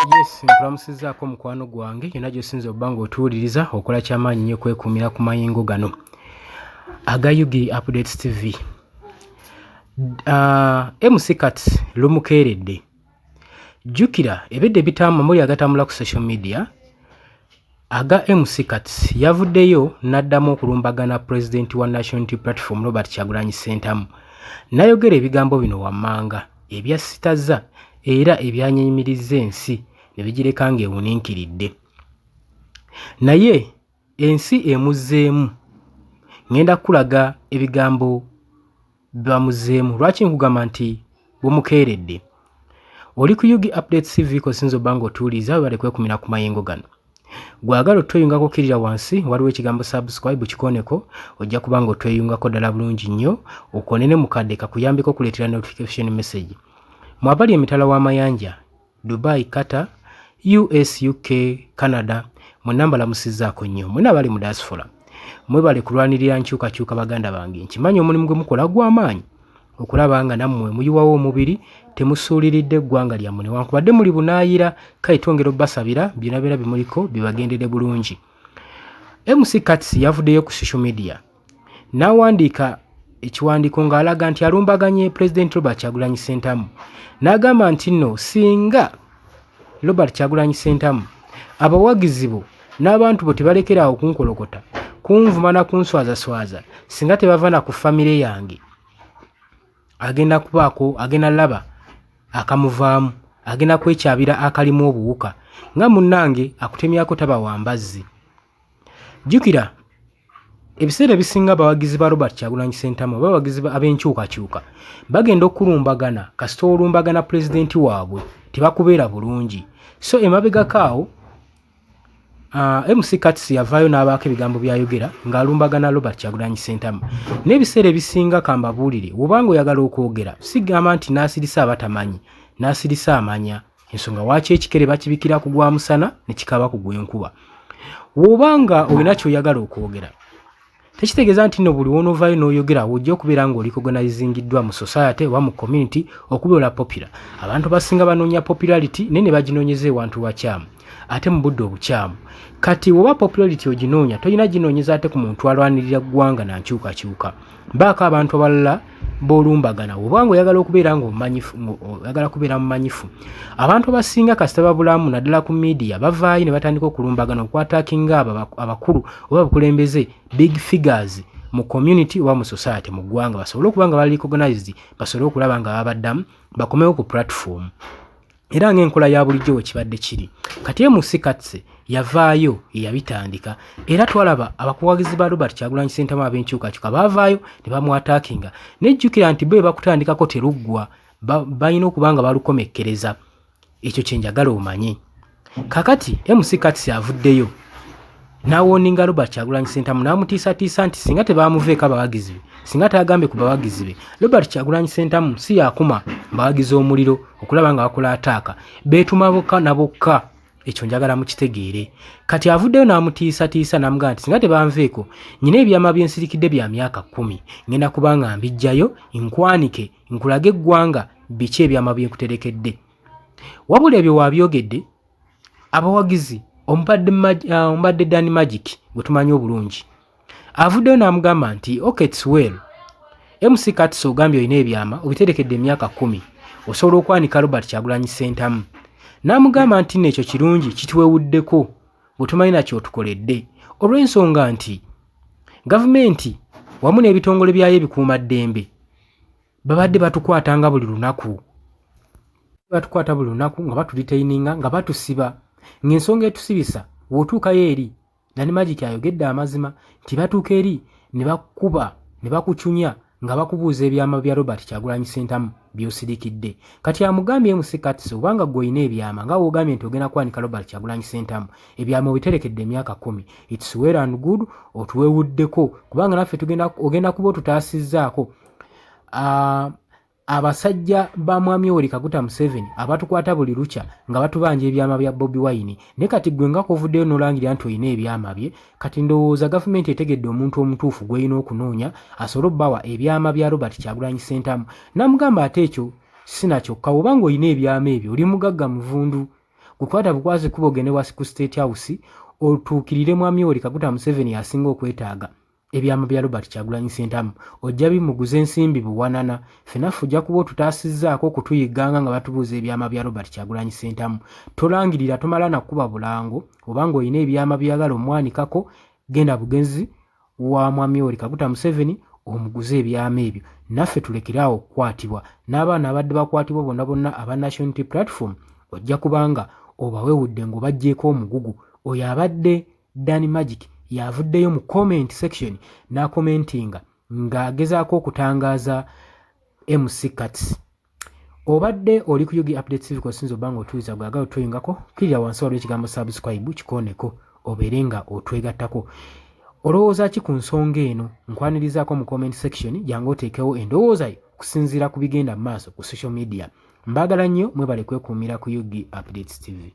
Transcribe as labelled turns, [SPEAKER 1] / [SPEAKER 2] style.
[SPEAKER 1] Yes, nkulamusizzaako mukwano gwange yonna gy'osinza obba ng'otuwuliriza. Okola kyamaanyi nnyo okwekuumira ku mayengo gano aga UG Updates TV. MC Kats lumukeeredde. Jjukira ebidde ebitaamu muli agatambula ku social media aga MC Kats yavuddeyo n'addamu okulumbagana pulezidenti wa National Unity Platform Robert Kyagulanyi Ssentamu n'ayogera ebigambo bino wammanga ebyassitazza era ebyanyenyumirizza ensi ne bigireka ng'ewuninkiridde. Naye ensi emuzzeemu. Ŋŋenda kukulaga ebigambo bamuzzeemu. Lwaki nkugamba nti bumukeeredde? Oli ku UG Updates TV kosinza obba ng'otuwuliriza, webale kwekumira ku mayengo gano. Gwagala otweyungako, kkirira wansi waliwo ekigambo subscribe, kikoneko, ojja kuba nga otweyungako ddala bulungi nnyo. Okonene mukadde kakuyambeko okuleetera notification message. Mwabali emitala w'amayanja, Dubai, Qatar, US, UK, Canada, mwenna mbalamusizzaako nnyo. Mwenna abali mu diaspora, mwebale kulwanirira nkyukakyuka. Baganda bange, nkimanyi omulimu gwe mukola gw'amaanyi okulaba nga nammwe muyiwawo omubiri, temusuuliridde eggwanga lyammwe newankubadde muli bunaayira. Kale twongera obbasabira byonna byonna bimuliko bibagendere bulungi. MC Kats yavuddeyo ku social media n'awandiika ekiwandiiko ng'alaga nti alumbaganye Pulezidenti Robert Kyagulanyi Ssentamu, n'agamba nti nno singa Robert Kyagulanyi Ssentamu, abawagizi bo n'abantu bo tebalekera awo kunkolokota, kunvuma na kunswazaswaza, singa tebava na ku famire yange, agenda kubaako agenda laba akamuvaamu, agenda kwekyabira akalimu obuwuka. Nga munnange akutemyako taba wa mbazzi. Jjukira ebiseera ebisinga abawagizi ba Robert Kyagulanyi Ssentamu oba abawagizi ab'enkyukakyuka bagenda okulumbagana kasita olumbagana pulezidenti waabwe, tebakubeera bulungi. So emabegako awo MC Kats yavaayo n'abaako ebigambo by'ayogera ng'alumbagana Robert Kyagulanyi Ssentamu. N'ebiseera ebisinga kambabuulire, bw'obanga oyagala okwogera, sigamba nti n'asirisa abatamanyi, n'asirisa amanya ensonga waaki ekikere bakibikira ku gwa musana ne kikaba ku gw'enkuba. Bw'obanga olina ky'oyagala okwogera, tekitegeeza nti nno buli w'onoovaayo n'oyogera ojja okubeera ng'oli recognizingiddwa mu society oba mu community okubeera popular. Abantu basinga banoonya popularity naye ne baginoonyeza ewantu wakyamu ate mu budde obukyamu. Kati woba popularity oginoonya, tolina ginoonyeza ate ku muntu alwanirira ggwanga na nkyukakyuka. Baako abantu abalala b'olumbagana obanga oyagala okubeera ng'omumanyifu, oyagala kubeera mumanyifu. Abantu abasinga kasita babulamu naddala ku media bavaayo ne batandika okulumbagana, okwatakinga abo abakulu oba abakulembeze, big figures mu community oba mu society, mu ggwanga, basobole okuba nga bali recognized, basobole okulaba nga babaddamu bakomewo ku platform. Era ng'enkola ya bulijjo we kibadde kiri. Kati MC Kats yavaayo eyabitandika, era twalaba abakuwagizi ba Robert Kyagulanyi Ssentamu ab'enkyukakyuka baavaayo ne bamwataakinga. Nejjukira nti bo bakutandikako teruggwa, balina okuba nga balukomekkereza. Ekyo kye njagala omanye. Kakati MC Kats avuddeyo n'awarninga Robert Kyagulanyi Ssentamu n'amutiisatiisa nti singa tebamuveeko abawagizi be, singa tagambye ku bawagizi be, Robert Kyagulanyi Ssentamu si yakuma bawagizi omuliro okulaba nga bakola attack, beetuma bokka na bokka. Ekyo njagala mukitegeere. Kati avuddeyo n'amutiisatiisa n'amugamba nti singa tebanveeko, nyina ebyama by'ensirikidde bya myaka 10, ngenda kuba nga mbijjayo nkwanike nkulage eggwanga biki ebyama byenkuterekedde. Wabula ebyo waabyogedde, abawagizi omubadde Dan Magic gwe tumanyi obulungi avuddeyo n'amugamba nti okay, it's well, MC Kats, ogambye olina ebyama obiterekedde emyaka 10, osobola okwanika Robert Kyagulanyi Ssentamu. N'amugamba nti nno ekyo kirungi kituwewuddeko bwe tumanyi nakyotukoledde, olw'ensonga nti gavumenti wamu n'ebitongole byayo ebikuumaddembe babadde batukwatanga buli lunaku, batukwata buli lunaku nga batudetaininga, nga batusiba, ng'ensonga etusibisa w'otuukayo eri. Dan Magic ayogedde amazima nti batuuka eri ne bakuba ne bakucunya nga bakubuuza ebyama bya Robert Kyagulanyi Ssentamu by'osirikidde. Kati amugambye MC Kats, obanga gwe olina ebyama nga w'ogambye nti ogenda kwanika Robert Kyagulanyi Ssentamu, ebyama obiterekedde emyaka 10, it's well and good, otuwewuddeko kubanga naffe tugenda ogenda kuba otutaasizzaako abasajja ba mwami Yoweri Kaguta Museveni abatukwata buli lukya nga batubanja ebyama bya Bobi Wine. Naye kati gwe nga kovuddeyo n'olangirira nti olina ebyama bye, kati ndowooza gavumenti etegedde omuntu omutuufu gw'erina okunoonya asobole obbawa ebyama bya Robert Kyagulanyi Ssentamu. N'amugamba ate ekyo sina kyokka, oba ng'olina ebyama ebyo oli mugagga muvundu. Gukwata bukwasi kuba ogende wasi ku State House otuukirire Mwami Yoweri Kaguta Museveni asinga okwetaaga ebyama bya Robert Kyagulanyi Ssentamu, ojja bimuguza ensimbi buwanana. Ffe naffe ojja kuba otutaasizzaako okutuyigganga nga batubuuza ebyama bya Robert Kyagulanyi Ssentamu. Tolangirira, tomala na kukuba bulango, oba ng'olina ebyama by'oyagala omwanikako, genda bugenzi wa Mwami Yoweri Kaguta Museveni omuguze ebyama ebyo, naffe tulekere awo okukwatibwa. N'abaana abadde bakwatibwa bonna bonna aba National Unity Platform ojja kuba nga obawewudde ng'obaggyeeko omugugu. Oyo abadde Dan Magic y'avuddeyo mu comment section n'akomentinga ng'agezaako okutangaaza MC Kats. Obadde oli ku Yugi Updates TV kosinza obanga otuuliza gwagala otweyungako, kkirira wansi waliwo ekigambo subscribe kikooneko obeere nga otwegattako. Olowooza ki ku nsonga eno? Nkwanirizaako mu comment section, jangu oteekewo endowooza yo okusinziira ku bigenda mu maaso ku social media. Mbaagala nnyo, mwebale kwekuumira ku Yugi Updates TV.